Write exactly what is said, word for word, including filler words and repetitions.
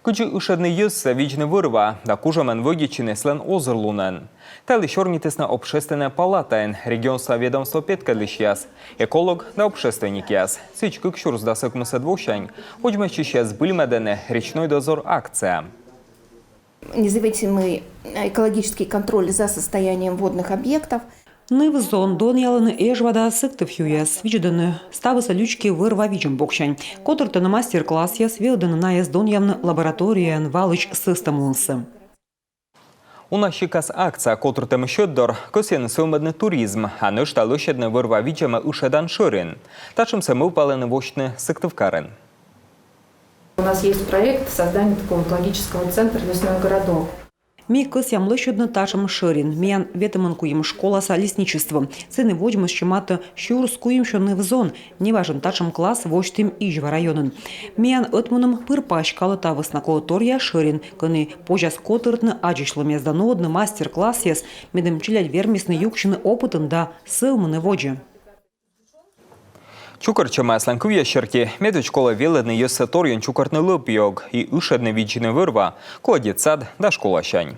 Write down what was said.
Кыдзи ышӧдны йӧзсӧ видзны вӧр-ва да кужӧмӧн вӧдитчыны сылӧн озырлунӧн? Та йылысь сёрнитісны Общественнӧй палатаын регионса ведомство петкӧдлысьяс, эколог да общественникъяс. Сідз, кык сюрс дас ӧкмысӧд восянь водзмӧстчысьяс збыльмӧдӧны «Речной дозор» акция. Независимый экологический контроль за состоянием водных объектов. Ныв-зон донъялӧны Эжва да Сыктывъяс, видзӧдӧны ставыс лючки вӧр-ва видзӧм боксянь. Котыртӧны мастер-классъяс, велӧдӧны найӧс донъявны лабораторияын валысь сӧстӧмлунсӧ. Уна сикас акция котыртӧм сьӧд дор кӧсйӧны сӧвмӧдны туризм, а нӧшта лӧсьӧдны вӧр-ва видзӧмӧ ышӧдан шӧрин. Татшӧмсӧ мӧвпалӧны восьтыны Сыктывкарын. У нас есть проект создания такого экологического центра «Лесной городок». Ми кӧсъям лӧсьӧдны татшӧм шӧрин. Миян ветымын куим школаса лесничество. Сэні водзмӧстчӧ матӧ сюрс куимсё ныв-зон. Неважӧн татшӧм класс восьтім Изьва районын. Миян ӧтмунӧм пыр паськалӧ та вӧсна колӧ торъя шӧрин, кӧні позяс котыртны аддзысьлӧмъяс да нуӧдны мастер-классъяс, медым челядь вермисны юксьыны опытын да сӧвмыны водзӧ. Чукӧртчӧмаяслӧн кывъяс серти, медводз колӧ велӧдны йӧзсӧ торйӧн чукӧртны лӧп-ёг и ышӧдны видзны вӧр-ва колӧ детсад да школасянь.